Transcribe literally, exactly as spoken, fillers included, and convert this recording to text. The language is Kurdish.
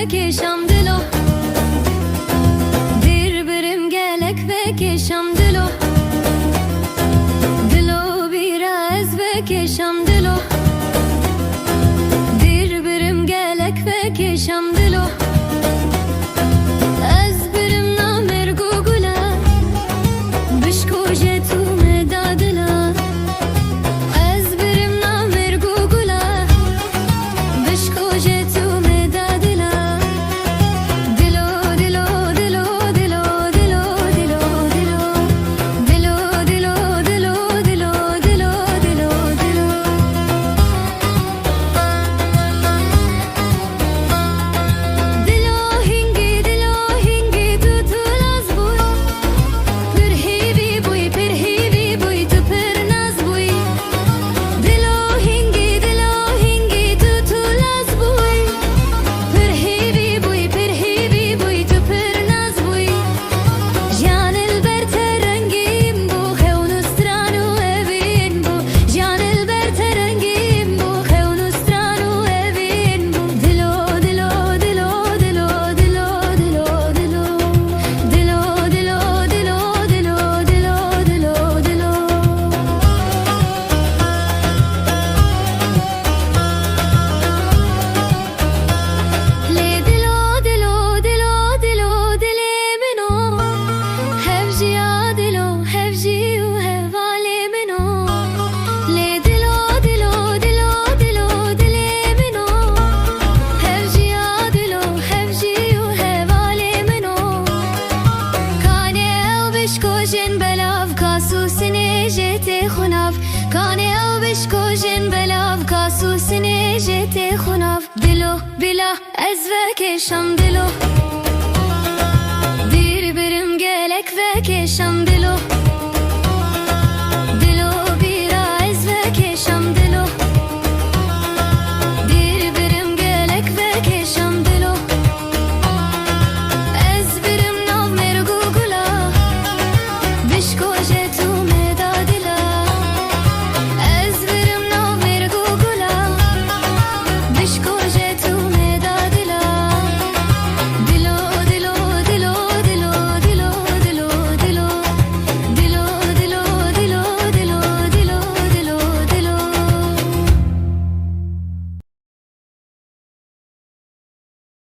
vekêşam dilo. Dîr birim gelek vekêşam dilo. Dilo bîra ez vekêşam dilo. Dîr birim gelek vekêşam dilo. Ez birim na merg û gula. Bişko je tu me da dila. Ez birim na merg û gula. Bişko je tu me da dila. Dilo, dilo, dilo, dilo, dilo, dilo, dilo. Dilo, dilo, dilo, dilo, dilo, dilo, dilo. Dilo hingî, dilo hingî tu, tu laz bûyî. Pir hêvî bûyî, pir hêvî bûyî, tu pir naz bûyî. Dilo hingî, dilo hingî tu, tu laz bûyî. Pir hêvî bûyî, pir hêvî bûyî, tu pir naz bûyî. Jiyan li ber te rengîn bû, xewn û stran û evîn bû. Jiyan li ber te rengîn bû, xewn û stran û evîn bû. Dilo, dilo, dilo, dilo, dilo, dilo, dilo. Dilo, dilo, dilo, dilo, dilo, dilo, dilo. Lê dilo, dilo, dilo, dilo, dilê min o. Hevjiya dilo, hevjî û hevalê min o. Lê dilo, dilo, dilo, dilo, dilê min o. Hevjiya dilo, hevjî û hevalê min o. Kanê ew bişkojin belav, kas û sinê jê tê xunav. Kanê ew bişkojin belav, kas û sinê jê tê xunav. Dilo, bila, ez vekêşam dilo. Dîr birim gelek vekêşam